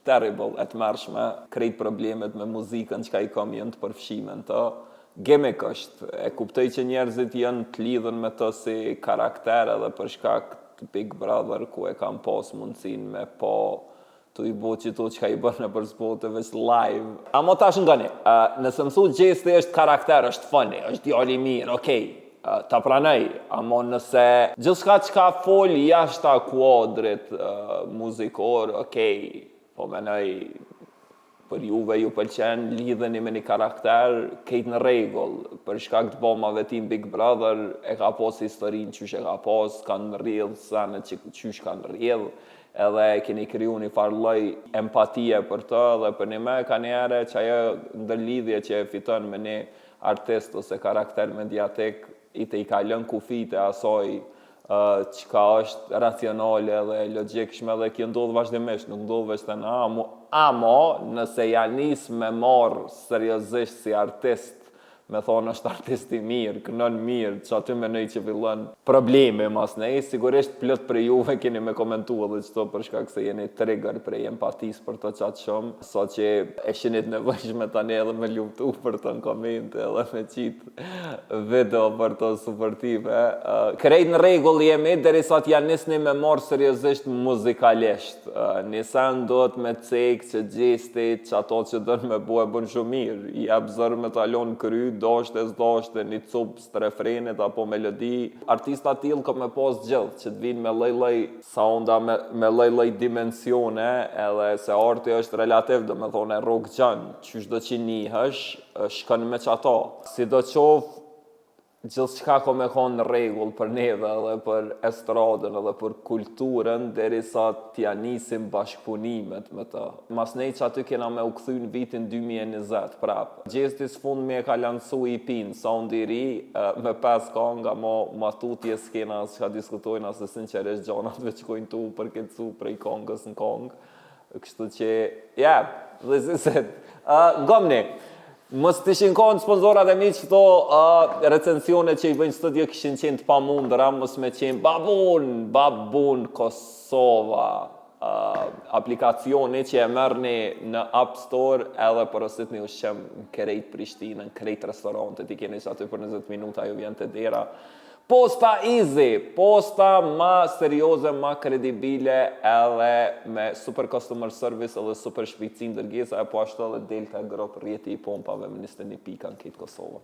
terrible, e tmerrshme, krejt problemet me muzikën çka i kam janë të përfshime në të. Gimmick është, e kuptoj që njerëzit janë të lidhur me të si karakter edhe për shkak të Big Brother ku e kam pas mundësinë me pa tu i bo qito çka i bën nëpër spote veç live. Amo tash ngoni, uh, nëse më thu Gjesti është karakter, është funny, është djalë i mirë, okej, uh, ta pranoj, amo nëse gjithçka çka fol jashta kuadrit uh, muzikor, okej, po menoj për juve ju pëlqen, lidheni me një karakter, krejt në rregull, për shkak të bomave tim Big Brother, e ka pas historinë qysh e ka pas, kanë rrjedh senet që qysh kanë rrjedh, edhe keni kriju një farë lloj empatie për të dhe për një me ka një herë që ajo ndërlidhje që e fiton me një artist ose karakter mediatik i të i kalon kufijtë e asaj uh, çka është racionale dhe logjikshme dhe kjo ndodh vazhdimisht, nuk ndodh veç te na, amo, amo nëse ja nis me marr seriozisht si artist, me thonë është artist i mirë, kënon mirë, që aty menoj që fillon problemi mas nej, sigurisht plot prej juve keni me komentu edhe qëto për shkak se jeni trigger prej empatisë për të qatë shumë, sa që e shinit nevojshme tani edhe me luftu për të në komente edhe me qitë video për të suportive. Uh, krejt në rregull jemi, derisa t'ja nisni me marrë seriozisht muzikalisht. Uh, një sen duhet me cek që Gjesti, që ato që dën me bo e bën shumë mirë. I jep zër me ta lon kry, doshte, s'doshte, një cupë të refrenit apo melodi. Artista tillë ka me pas gjithë, që të vinë me lloj-lloj sounda, me, me lloj-lloj dimensione, edhe se arti është relativ, do me thonë e rrok gjan, qysh do që njihësh, shkon me qato. Si do qoftë, gjithçka ka me konë në rregull për neve edhe për estradën edhe për kulturën derisa t'ja nisim bashkëpunimet me të. Mas nej që aty kena me u kthy në vitin 2020 prap. Gjesti së fundmi e ka lansu EP-n, sound i ri, me 5 kangë, amo ma tutje s'kena as çka diskutojna se sinqerisht gjanat veç shkojnë tu u përkeqësu prej kongës në kongë. Kështu që, yeah, this is it. Uh, ngomni, mos të ishin konë sponsorat e mi që këto uh, recensione që i bëjnë studio kishin qenë të pamundura, mos me qenë Babun, Babun Kosova, uh, aplikacioni që e merrni në App Store edhe porositni ushqim në krejt Prishtinën, krejt restorantet i keni që aty për 20 minuta ju vjen te dera. Posta Easy, posta ma serioze, ma kredibile edhe me super customer service edhe super shpejtësi dërgesa e po ashtu edhe Delta Group rrjeti i pompave me 21 pika në këtë Kosovë.